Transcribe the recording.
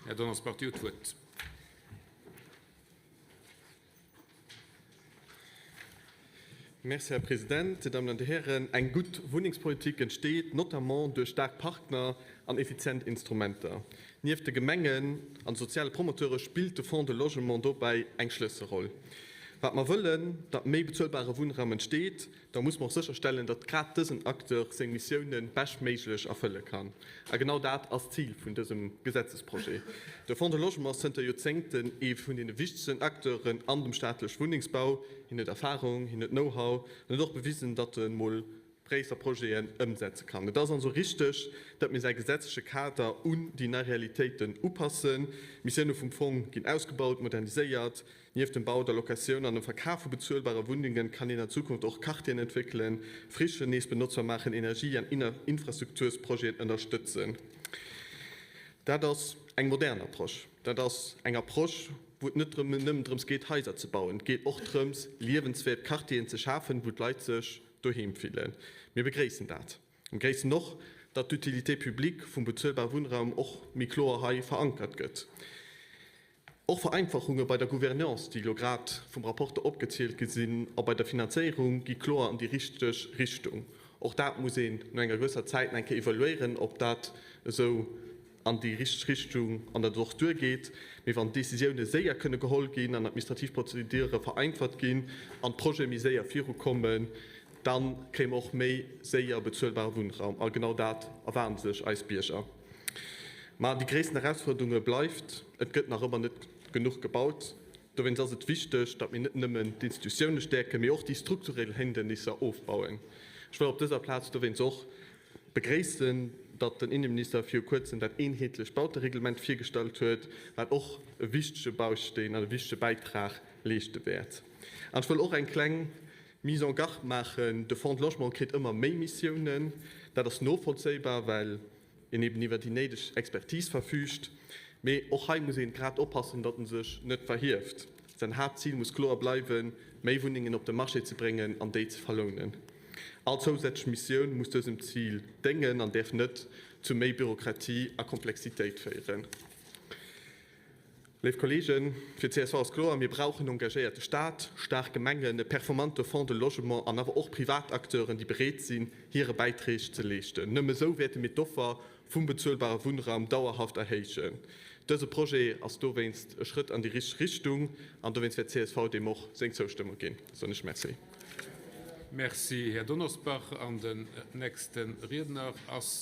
Här Donnersbach, Dir hutt d'Wuert. Merci, Här President. Dir Dammen an Dir Hären, eng gutt Wunnengspolitik entsteet notamment duerch staark Partner an effizient Instrumenter. Nieft de Gemengen an de soziale Promoteure spillt de Fonds de Logement dobäi eng Schlësselroll. Wat mer wëllen, datt méi bezuelbare Wunnraum entsteet, da muss mer och sécherstellen, datt grad dësen Acteur seng Missioune beschtméiglech erfëlle kann. A genau dat ass d'Zil vun dësem Gesetzesprojet. De Fonds de Logement ass zënter Joerzéngten ee vun deene wichtegsten Acteuren an dem staatlech Wunnengsbau. Hien huet Erfahrung, hien huet Know-how an huet och bewisen, datt e mol gréisser Projeten ëmsetze kann. Et ass also richteg, datt mir säi gesetzleche Kader un déi nei Realitéiten upassen. D'Missioune vum Fong ginn ausgebaut, moderniséiert. Nieft dem Bau, der Locatioun an dem Verkaf vu bezuelbare Wunnenge kann een an Zukunft och Quartieren entwéckelen, Frichen nees benotzbar maachen, Energie an Infrastruktursprojeten ënnerstëtzen. Dat ass eng modern Approche. Dat ass eng Approche, wou et net nëmmen drëms geet, Haiser ze bauen. Et geet och drëms, liewenswäert Quartieren ze schafen, wou d'Leit sech doheem fillen. Mir begréissen dat. Mir begréissen och, datt d'Utilité publique vum bezuelbare Wunnraum och méi kloer hei verankert gëtt. Och Vereinfachunge bei der Gouvernance, déi elo grad vum Rapporter opgezielt gi sinn, a bei der Finanzéierung gi kloer an déi richteg Richtung. Och dat muss een no enger gewësser Zäit nach eng Kéier evaluéieren, ob dat esou an déi richteg Richtung an dat et och duergeet. Mee wann Décisioune séier kënne geholl ginn an administrativ Prozedure vereinfacht ginn an d'Projete méi séier virukommen, da kréie mer och méi séier bezuelbare Wunnraum. A genau dat erwaarde sech eis Bierger. Ma déi gréissten Erausfuerderunge bleift, Et gëtt nach ëmmer net genuch gebaut. Dowéinst ass et wichteg, datt mir net nëmmen d'Institutioune stäerken, mee och déi strukturell Hindernisser ofbauen. Ech wëll op dëser Plaz dowéinst och begréissen, datt den Inneminister viru Kuerzem dat eenheetlecht Bautereglement virgestallt huet, wat och e wichtege Bausteen an e wichtege Bäitrag leeschte wäert. An ech wëll och eng kleng Mise en garde maachen, De Fonds de Logement kritt ëmmer méi Missiounen. Dat ass novollzéibar, well een eben iwwer déi néideg Expertise verfüügt. Mee och hei muss een grad oppassen, datt en sech net verhieft. Säin Haaptzil muss kloer bleiwen, méi Wunnengen op de Marché ze bréngen an déi ze verlounen. All zousätzlech Missioun muss dësem Zil déngen an däerf net zu méi Bürokratie a Komplexitéit féieren. Léif Kolleegen, fir csv ass kloer, Mir brauchen en engagéierte Staat, staark Gemengen, e performante Fonds de logement an awer och privat Acteuren, déi bereet sinn, hire Bäitreeg ze leeschten. Nëmme esou wäerte mir d'Offer vum bezuelbare Wunnraum dauerhaft erhéijen. Dëse Projet ass dowéinst e Schrëtt an déi richteg Richtung an dowéinst wäert csv deem och seng Zoustëmmung ginn. Soen ech Merci. Merci, Här Donnersbach. An den nächste Riedner ass.